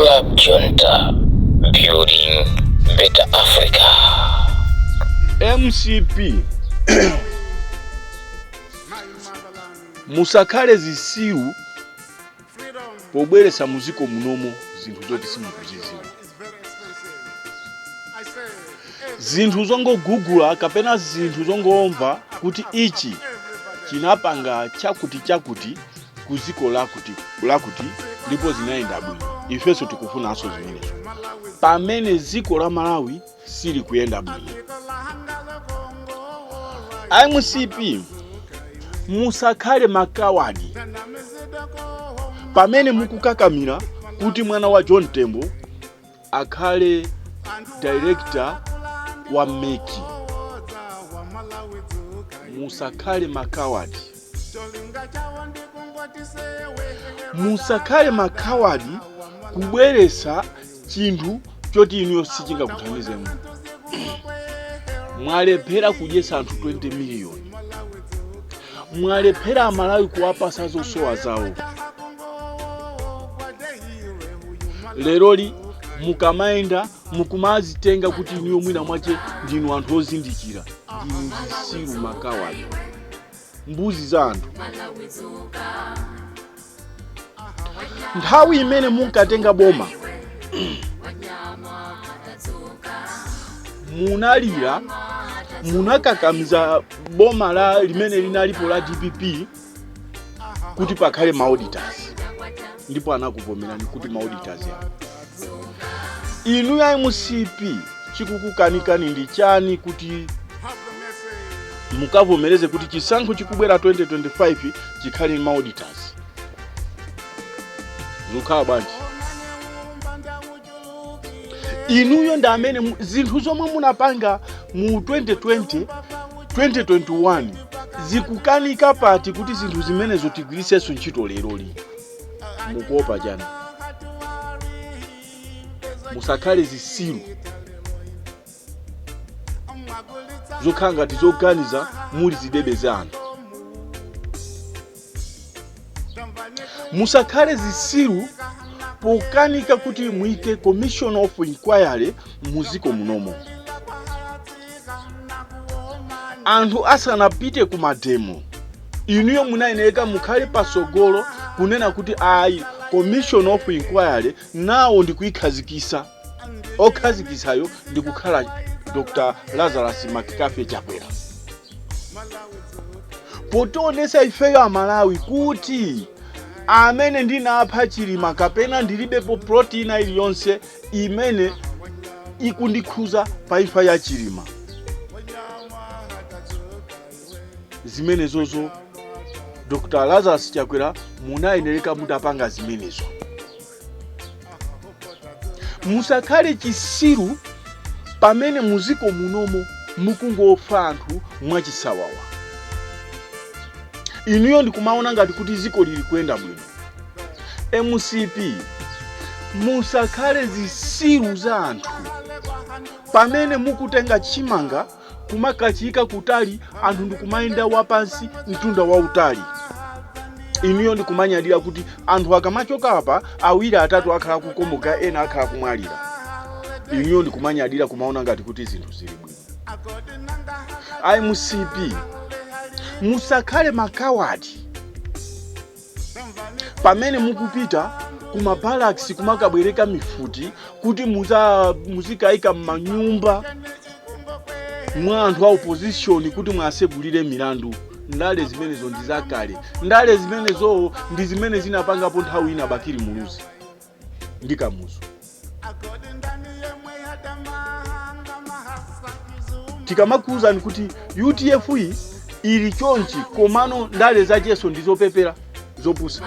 Club Junta, building better Africa. Mcp, musakhale zisiru pobweresa muziko munomo zinthu zoti simukuziziwa, zinthu zongogugula kapena zinthu zongomva kuti ichi chinapanga chakuti chakuti ku dziko lakuti lakuti ndipo zinayenda bwino, ifenso tikufunanso zimenezo, pamene dziko la Malawi silikuyenda bwino. MCP, musakhale makawadi pamene mukukakamira kuti mwana wa John Tembo akhale director wa MEC. Musakhale makawadi, musakhale makawadi kubweresa chinthu choti inuyo sichingakuthandizeni. Mwalephera kudyesa anthu 20 miliyoni, mwalephera Amalawi kuwapasa zosowa zawo. Leroli mukamayenda mukumazitenga kuti inuyo mwina mwache ndinu anthu ozindikira. Ndinu zisiru, makawadi, mbuzi za anthu. Nthawi imene munkatenga boma munalira, munakakamiza boma la limene linalipo la DPP kuti pakhale ma auditors, ndipo anakuvomerani kuti ma auditors awo. Inu ya MCP, chikukukanikani ndi chani kuti mukavomereze kuti chisankho chikubwera 2025 chikhale ma auditors? Zikukhala bwanji? Inuyo ndi amene zinthu zomwe munapanga mu 2020, 2021 zikukanika pati kuti zinthu zimenezo tigwiritsenso ntchito leroli? Mukuopa chani? Musakhale zisiru zokhala ngati zoganiza muli zidebe za anthu. Musakhale zisiru pokanika kuti muike commission of inquiry muziko munomo. Anthu asanapite ku mademo, inuyo munayeneka mukhale pasogolo kunena kuti ayi, commission of inquiry nawo ndikuyikhazikisa, okhazikisayo ndikukhala Dr Lazarus McCarthy Chakwera, potionesa ifeyo Amalawi kuti amene ndinapha Chilima kapena ndilibepo plot ina iliyonse imene ikundikhuza pa imfa ya Chilima. Zimenezozo Dr Lazarus Chakwera munayenereka mutapanga zimenezo. Musakhale chisiru pamene muziko munomo mukungofa anthu mwachisawawa, inuyo ndikumaona ngati kuti ziko lili kuyenda bwino. MCP, musakhale zisiru za anthu pamene mukutenga chimanga kumakachiyika kutali, anthu ndikumayenda wapansi mtunda wautali, inuyo ndikumanyadira kuti anthu akamachoka apa awiri atatu akhala kukomoka, ena akhala kumwalira, inuyo ndikumanyadira kumaona ngati kuti zinthu zili bwino. MCP, musakhale makawadi pamene mukupita kuma barracks kumakabwereka mifuti kuti muzikayika m'manyumba mwa anthu a opposition kuti mwasegulire milandu. Ndale zimenezo ndi zakale. Ndale zimenezo ndi zimene zinapangapo nthawi ina Bakili Muluzi ndi Kamuzu. Tikamakuwuzani kuti UDF iyi ili chonchi, komano ndale zacheso ndi zopepera, zopusa.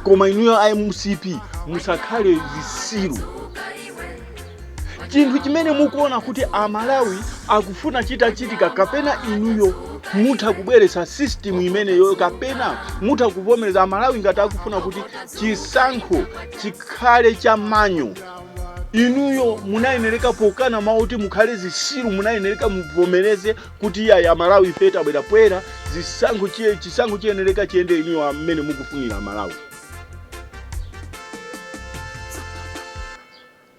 Koma inuyo a MCP musakhale zisiru. Chinthu chimene mukuona kuti Amalawi akufuna chitachitika, kapena inuyo mutha kubweretsa system imeneyo, kapena mutha kuvomereza Amalawi ngati akufuna kuti chisankho chikhale cha manual, inuyo munayenereka pokana mawu kuti mukhale zisiru, munayenereka muvomereze kuti iyayi, Amalawi ife tabwera poyera, chisankho chiyenereka chiyende inuyo amene mukufunira Amalawi.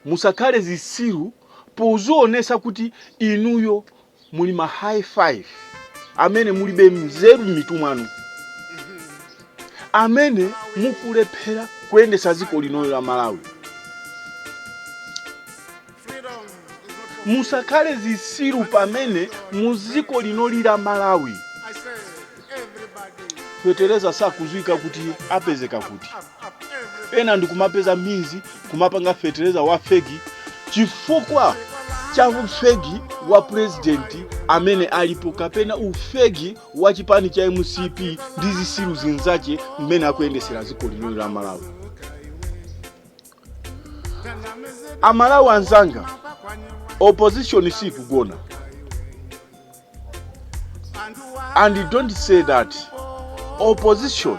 Musakhale zisiru pozionesa kuti inuyo muli ma high five amene mulibe mzeru m'mitu mwanu, amene mukulephera kuyendesa dziko linoyo la Malawi. Musakhale zisiru pamene mu dziko linoli la Malawi fetereza sakudziwika kuti apezeka kuti. Ena ndikumapeza minzi kumapanga fetereza wa fake chifukwa cha ufegi wa president amene alipo, kapena ufegi wa chipani cha MCP ndi zisiru zinzache mmene akuyendesera dziko linoli la Malawi. Amalawi anzanga, opposition sikugona, and don't say that opposition,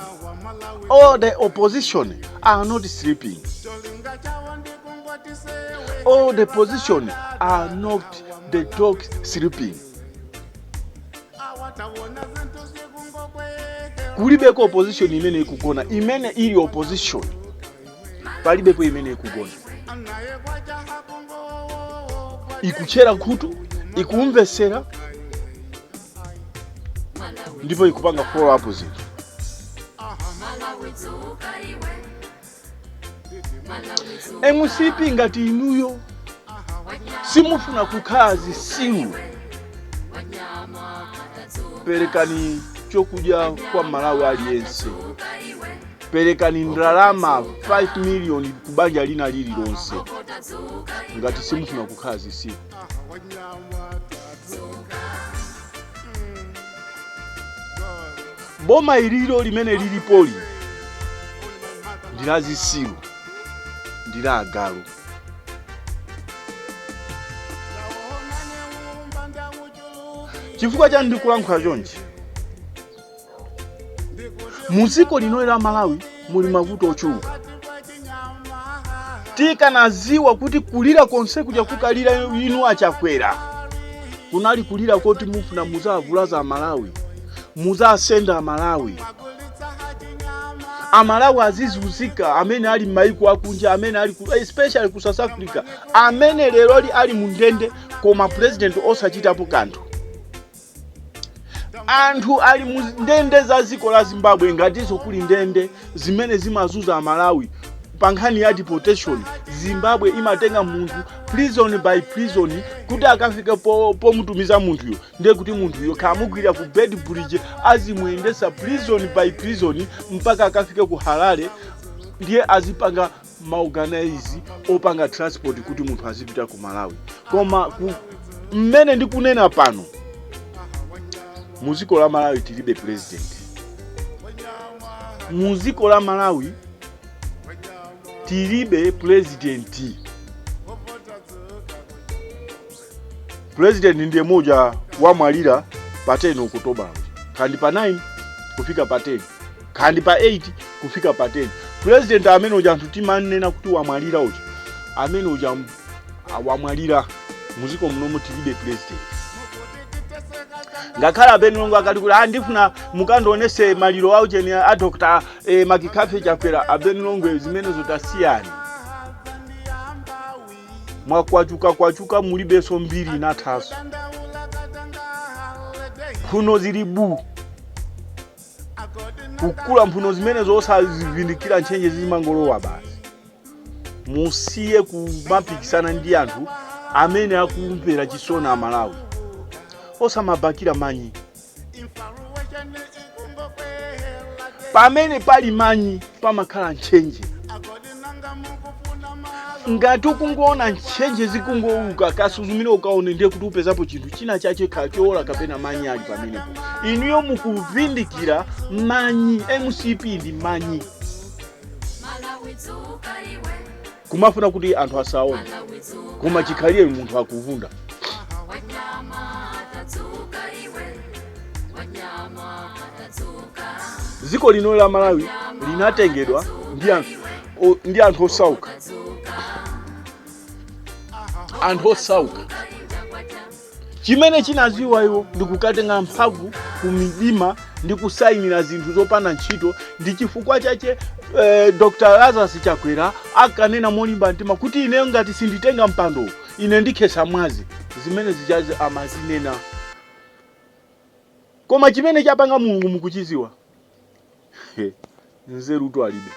all the opposition are not sleeping, all the opposition are not the dogs sleeping. Kulibeko opposition imene ikugona. Imene ili opposition, palibepo imene ikugona. Ikutchera khutu, ikumvesera ndipo ikupanga follow up zinthu. MCP, ngati inuyo simufuna kukhala zisiru, perekani chokudya kwa Malawi aliyense, perekani ndalama 5 million ku banja lina lililonse ngati simufuna kukhala zisiru. Boma ililo limene lilipoli ndi la zisiru, ndi la agalu. Chifukwa chani ndikulankhula chonchi? Mu dziko lino la Malawi muli mavuto ochuluka. Tikanaziwa kuti kulira konse kuja kukalira inu achakwera kunali kulira koti mufuna muzavulaza Amalawi, muzasenda Amalawi, Amalawi azizunzika amene ali m'mayiko akunja, amene ali ku, especially ku South Africa, amene lero ali mu ndende koma president osachitapo kanthu. Anthu ali mu ndende za dziko la Zimbabwe, ngatinso kuli ndende zimene zimazunza Amalawi pa nkhani ya deportation. Zimbabwe imatenga munthu prison by prison kuti akafike pomutumiza munthuyo, ndiye kuti munthuyo kamugwira ku Beitbridge, azimuyendesa prison by prison mpaka akafike ku Harare, ndiye azipanga maorganize opanga transport kuti munthu azipita ku Malawi. Koma mmene ndikunena pano, mu dziko la Malawi tilibe president. Mu dziko la Malawi tilibe president. President ndiye moja wamwalira pa 10 Oktoba, kandi pa 9 kufika pa 10, kandi pa 8 kufika pa 10. President amene uja anthu timanena kuti wamwalira uja, amene uja wamwalira. Muziko munomu tilibe president. Ngakhale a Ben Longwe akati kuti andifuna mukandionese maliro aucheni a Dr. McCarthy Chakwera, a Ben Longwe zimenezo tasiyani. Mwakwachuka kwachuka, mulibenso mbiri, inathaso, mphuno zili bu kukula, mphuno zimenezo osazivindikira, ntchenje zimangolowa basi. Musiye kumapikisana ndi anthu amene akumvera chisoni Amalawi, osamabakira manyi. Pamene pali manyi pamakhala ntchenje. Ngati ukungoona ntchenje zikungouka, kasuzumire ukaone, ndiye kuti upezapo chinthu china chache chowola kapena manyi ali pamenepo. Inuyo mukuvindikira manyi. MCP ndi manyi, kumafuna kuti anthu asaone, koma chikhalire munthu akuvunda. Dziko lino la Malawi linatengedwa ndi anthu osauka, anthu osauka. Chimene chinaziwa iwo ndi kukatenga mphamvu ku midima ndi kusayinira zinthu zopanda ntchito. Ndi chifukwa chache Dr Lazarus Chakwera akanena molimba mtima kuti ineyo ngati sinditenga mpando, ine ndikhetsa mwazi. Zimene zijazi amazinena, koma chimene chapanga Mulungu mukuchiziwa. Nzerutu alibe.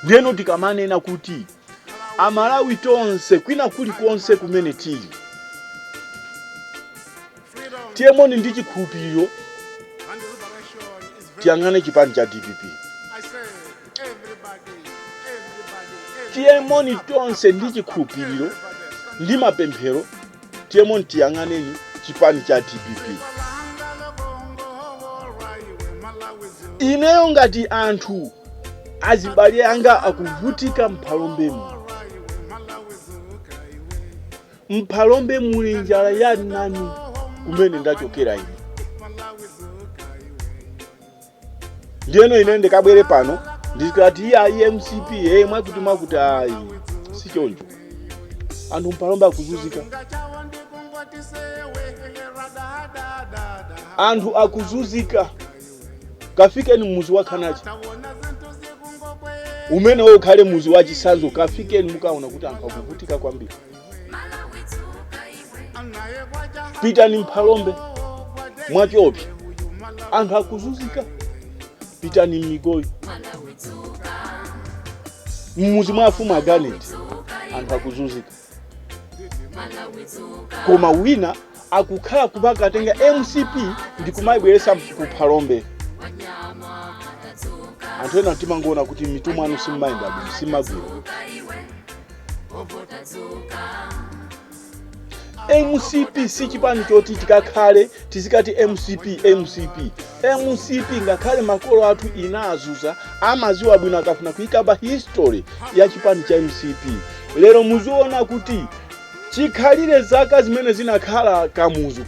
Ndiyeno tikamanena kuti Amalawi tonse, kwina kulikonse kumene tili, tiyemoni ndi chikhulupiriro tiyang'ane chipani cha DPP. Tiyemoni tonse ndi chikhulupiriro ndi mapemphero, tiyemoni tiyang'aneni chipani cha DPP. Ineyo ngati anthu azibale anga akuvutika mphalombemo, Mphalombe muli njala ya nani kumene ndachokera ine. Ndiyeno ine ndikabwere pano ndikati iye ayi MCP, hey, mwakuti mwakuti, ayi, si choncho. Anthu Mphalombe akuzunzika, anthu akuzunzika. Kafikeni mmuzi wa Khanachi umene ukhale muzi wa chisanzo, kafikeni mukaona kuti anthu akuvutika kwambiri. Pitani Mphalombe mwachopi, anthu akuzunzika. Pitani m'Migoyi, mmuzi mwa afumu aganeti, anthu akuzunzika. Koma wina akukhala kumakatenga MCP ndi kumayibweretsa ku Phalombe. Anthu ena timangoona kuti mitu mwanu simmayenda bwino, simmagwira. MCP si chipani choti tikakhale tizikati MCP, MCP, MCP. Ngakhale makolo athu inazuza, amaziwa bwino akafuna kuyikamba history ya chipani cha MCP. Lero muziona kuti chikhalire zaka zimene zinakhala Kamuzu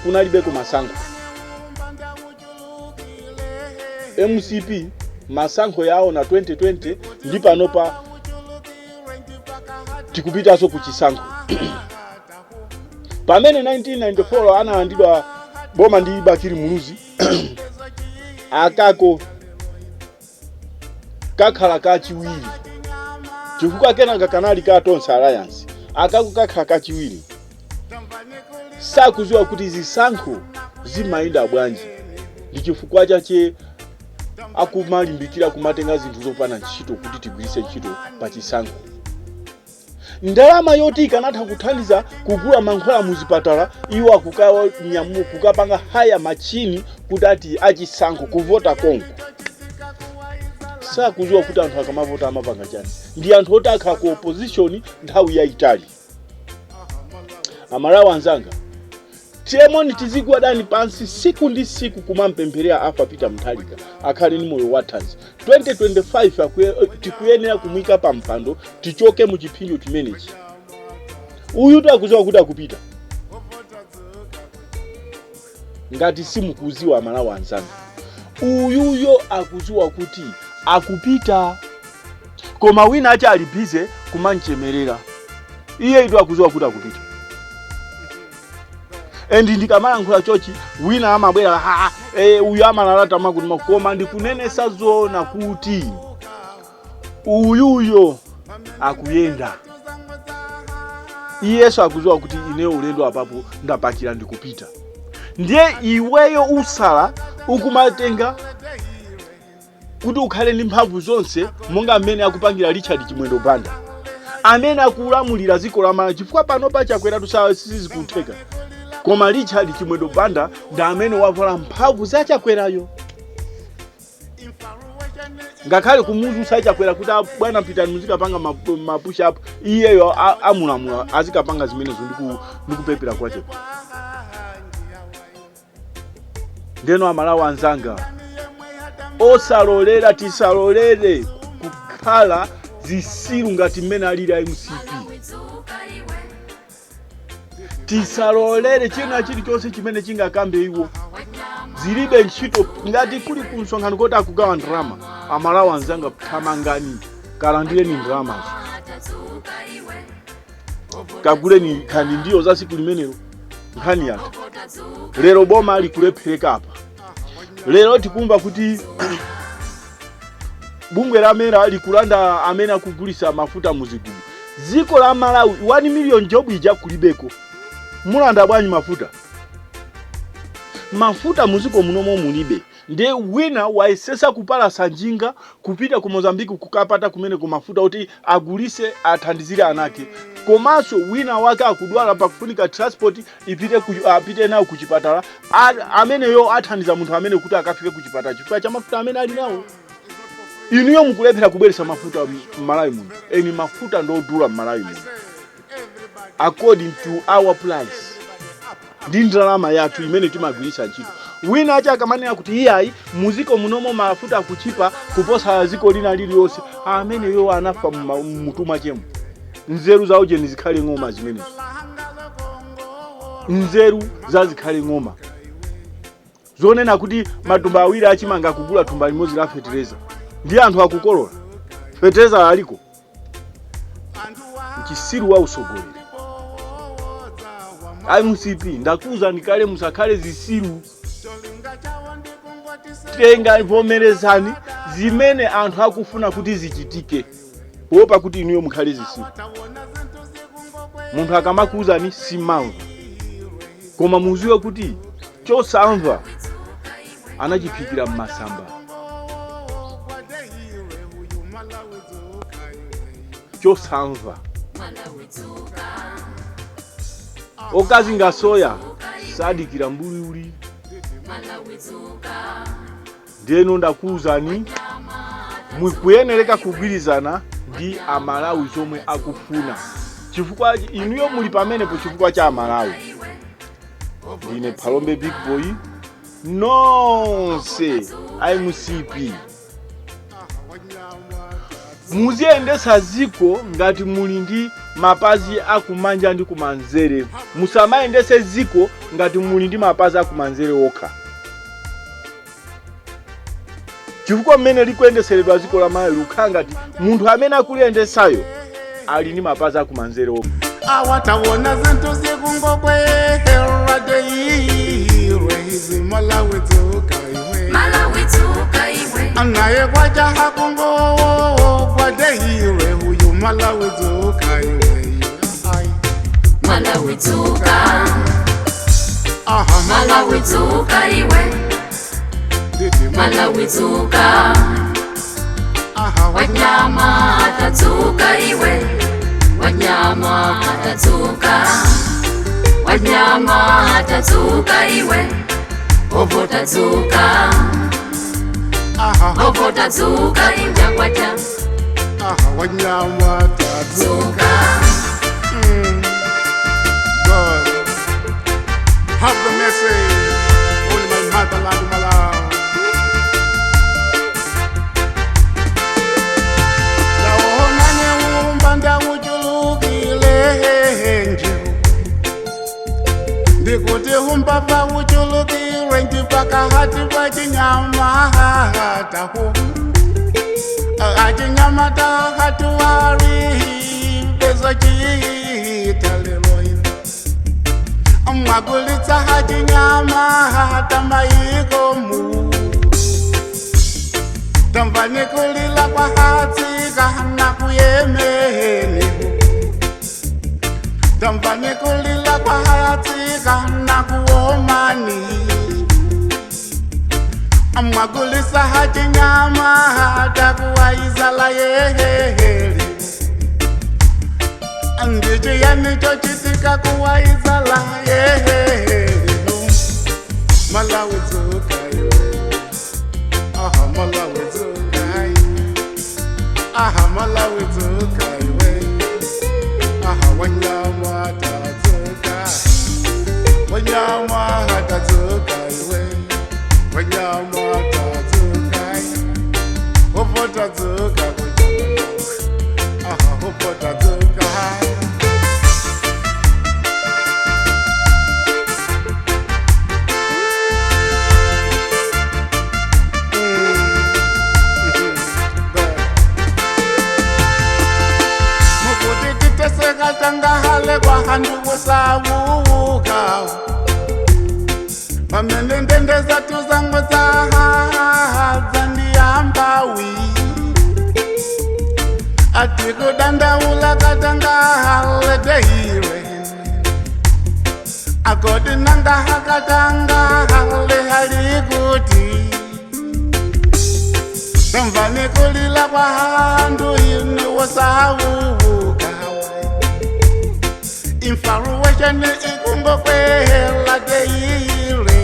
kunalibeko masankho. MCP masankho yawo na 2020, ndi panopa tikupitanso ku chisankho. Pamene 1994 analandidwa boma ndi Bakili Muluzi, akako kakhala kachiwiri, chifukwa kenaka kanali ka Tonse Alliance. Akako kakhala kachiwiri. Sakuziwa kuti zisankho zimayenda bwanji. Ndi chifukwa chache akumalimbikira kumatenga zinthu zopanda ntchito kuti tigwiritse ntchito pa chisankho. Ndalama yoti ikanatha kuthandiza kugula mankhwala muzipatala, iwo kukapanga haya machini kuti ati achisankho kuvota konko. Sakuziwa kuti anthu akamavota amapanga chani. Ndi anthu oti akhala ku opposition nthawi yayitali. Amalawi anzanga, tiyemoni tizigwadani pansi siku ndi siku kumampempherera Arthur Peter Mutharika akhale ndi moyo wathanzi. 2025 tikuyenera kumuyika pa mpando, tichoke mu chipsinjo chimenechi. Uyu takuziwa kuti akupita. Ngati simukuziwa, Amalawi anzanga, uyuyo akuziwa kuti akupita, koma wina achi ali busy kumanchemerera. Iye itu akuziwa kuti akupita. And ndikamalankhula chochi, wina amabwera, ha, uyu amalalata makuti, koma ndikunenesa zoona kuti uyuyo akuyenda. Iyeso akuziwa kuti ineyo ulendo apapo ndapakira, ndikupita. Ndiye iweyo usala ukumatenga kuti ukhale ndi mphamvu zonse monga mmene akupangira Richard Chimwendo Banda amene akulamulira dziko la Malawi, chifukwa pano pachakwera sizikutheka, koma Richard Chimwendo Banda ndi amene wavala mphamvu za Chakwerayo. Ngakhale kumuzusa Chakwera kuti, "Ah, bwana, pitani muzikapanga ma push up," iyeyo amulamula azikapanga zimenezo ndi kupepera kwachepa. Ndeno Amalawi anzanga, osalolera, tisalolere kukhala zisilu ngati mmene alili a MCP. Tisalolere china chilichonse chimene chingakambe iwo, zilibe ntchito. Ngati kuli ku msonkhano koti akugawa ndalama, Amalawi anzanga, thamangani kalandireni ndalamazo, kaguleni khandi ndiyo za siku limenelo. Nkhani yatha. Lero boma likulephereka apa. Lero tikumva kuti bungwe la MERA likulanda amene akugulisa mafuta muzigubu. Dziko la Malawi, 1 million job ija kulibeko, mulanda bwanji mafuta? Mafuta muziko munomo mulibe. Ndiye wina wayesesa kupalasa njinga kupita ku Mozambique kukapata kumene ku mafuta kuti agulise, athandizire anake. Komanso wina wake akudwala, pakufunika transport ipite ku, apite nawo ku chipatala. Ameneyo athandiza munthu amene kuti akafike ku chipatala chifukwa cha mafuta amene ali nawo. Inuyo mukulephera kubweretsa mafuta m'Malawi muno. Eni mafuta ndodula m'Malawi muno according to our price ndi ndalama yathu imene timagwiritsa ntchito. Wina achi akamanena kuti iyayi, muziko munomo mafuta akuchipa kuposa ziko lina liliyonse, ameneyo anafa mmutu mwachemo. Nzeru zawo jeni zikhale ng'oma zimenezo, nzeru zazikhale ng'oma zonena kuti matumba awiri achimanga kugula thumba limodzi la fetereza, ndi anthu akukolola, fetereza aliko. Mchisiru wa usogoleri. MCP, ndakuwuzani kale, musakhale zisiru. Tenga, vomerezani zimene anthu akufuna kuti zichitike, kuopa kuti inuyo mukhale zisiru. Munthu akamakuwuzani simamva, koma muziwe kuti chosamva anachiphikira mmasamba. Chosamva okazinga soya sadikira mbuli. Ndiyeno ndakuwuzani, mukuyenereka kugwirizana ndi Amalawi zomwe akufuna, chifukwa inuyo muli pamenepo chifukwa cha Amalawi. Ndine Phalombe Big Boy. Nonse MCP, muziyendesa ziko ngati muli ndi mapazi akumanja ndi kumanzere. Musamayendese ziko ngati muli ndi mapazi akumanzere okha, chifukwa mmene likuyendeseredwa ziko la Malawi likukhala ngati munthu amene akuliyendesayo ali ndi mapazi akumanzere okha. Awatawona zinthu zikungokwehera deirwe izi. Malawi dzuka iwe. Malawi dzuka iwe. Naye kwajaha kungo kwadeirwe uyu. Malawi dzuka iwe. Ai. Malawi dzuka. Aha. Malawi dzuka iwe. Nditi. Malawi dzuka. Aha. Wanyama tadzuka iwe, wanyama tadzuka, wanyama tadzuka iwe, ovota dzuka. Aha. Ovota dzuka injangwaja. Aha, wanyama tadzuka. Dzuka. God, have the mercy on my motherland, Malawi. Ndawonane umba ndawuchulukile nje, ndikuti umbava uchulukile ndipakahati pachinyama tahu achinyama tahatuwari pezo chiita lero mwagulitsa hachinyama tamaikomu. Tamva kulila kwa hatsika na kuyemeni. Tamva kulila kwa hatsika na kuomani. Mwagulisa hachinyama takuwaizala yeheli. Ndichiyani chochitika kuwaizala yeheli? Malawi dzuka iwe. Aha, Malawi dzuka. Aha, Malawi dzuka iwe. Aha, wanyama tadzuka, wanyama tadzuka iwe, wanyama tadzuka, ovota dzuka. Aha, ovota dzuka. Mukuti titeseka tangahale kwahandu kusawuka. Pamene ndende zathu zango dzandiyambawi atikudandaula katangale deire akodinanga hakatangale halikuti tamvani kulila kwa handu inu wosauka imfaruwesheni ikungokwela deire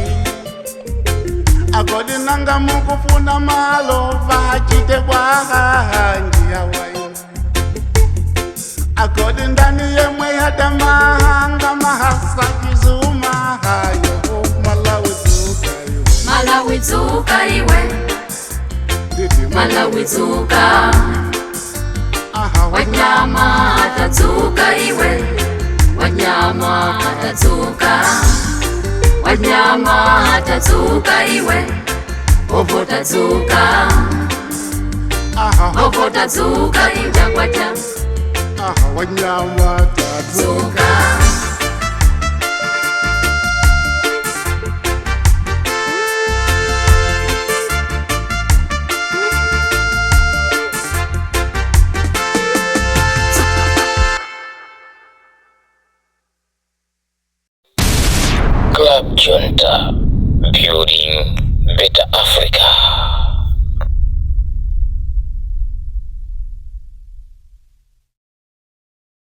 akodinanga mukufuna malova achite bwanjiyawayo akodi ndani yemwe yatamahanga mahasakizuma hayo Malawi dzukayo. Malawi dzuka iwe. Nditi. Malawi dzuka. Aha. Wanyama tadzuka iwe, wanyama tadzuka, wanyama tadzuka iwe, ovota dzuka. Aha. Ovota dzuka injangwacha. Aha, wanyama tadzuka. Dzuka. Club Junta, building better Africa.